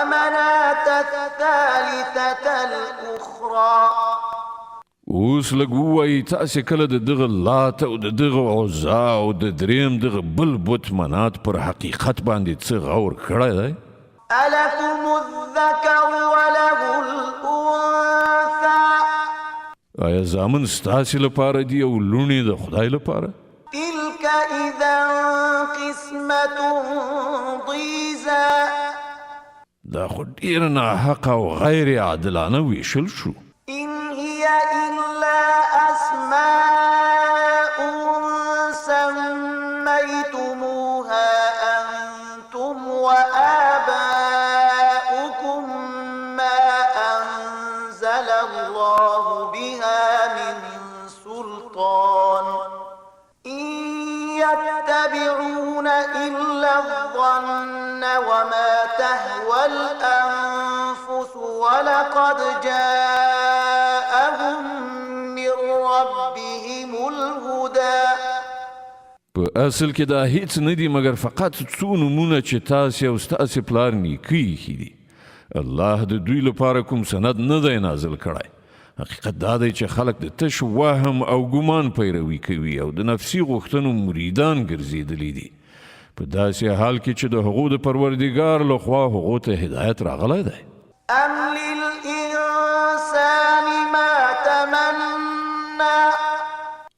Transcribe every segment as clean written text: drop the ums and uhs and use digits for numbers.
ومناة الثالثة الأخرى. اوس لږ ووایئ، تاسې کله د دغه لات او د دغه عزا او د دریم دغه بل بت منات پر حقیقت باندې څه غور کړی دی؟ ألكم الذكر وله الأنثى. آیا زامن ستاسې لپاره دي او لوڼې د خدای لپاره؟ تلك إذا قسمة ضيزى. دا خو ډیر ناحقه او غیر عادلانه ویشل شو. إن هي إلا أسماء سميتموها أنتم وآباؤكم ما أنزل الله بها من سلطان، إن يتبعون إلا الظن وما تهوى الأنفس، ولقد جاءهم من ربهم الهدى. په اصل کې دا هیڅ نه دي، مګر فقط څو نومونه چې تاسې او ستاسې پلار نیکه ایښي دي. الله د دوی لپاره کوم سند نه دی نازل کړی. حقیقت دا دی چې خلک د تش وهم او ګمان پیروي کوي او د نفسي غوښتنو مریدان ګرځېدلي دي، په داسې حال کې چې د هغو د پروردګار له خوا هغو ته هدایت راغلی دی. أم للإنسان ما تمنى.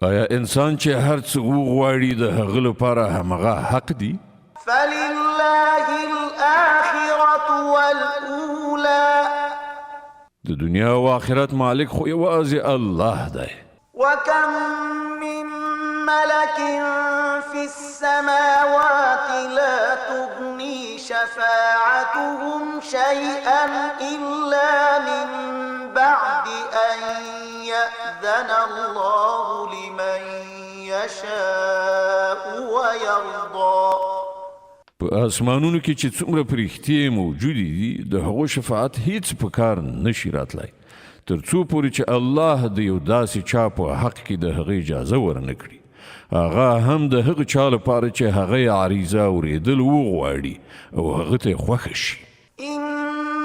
آیا انسان چې هر څه وغواړي، د هغه لپاره همغه حق دي؟ فلله الآخرة والأولى. د دنیا او آخرت مالک خو یوازې الله دی. وكم من ملك في السماوات لا تغني شفاعتهم شيئا إلا من بعد أن يأذن الله لمن يشاء ويرضى. په اسمانونو کې چې څومره پرښتې موجودې دي، د هغو شفاعت هیڅ په کار نشي راتلی، تر څو پورې چې الله د یو داسې چا په حق کې د هغه اجازه ورنکړي، هغه هم د هغه چا لپاره چې هغه یې عریضه اورېدل وغواړي او هغه ته خوښ شي. إن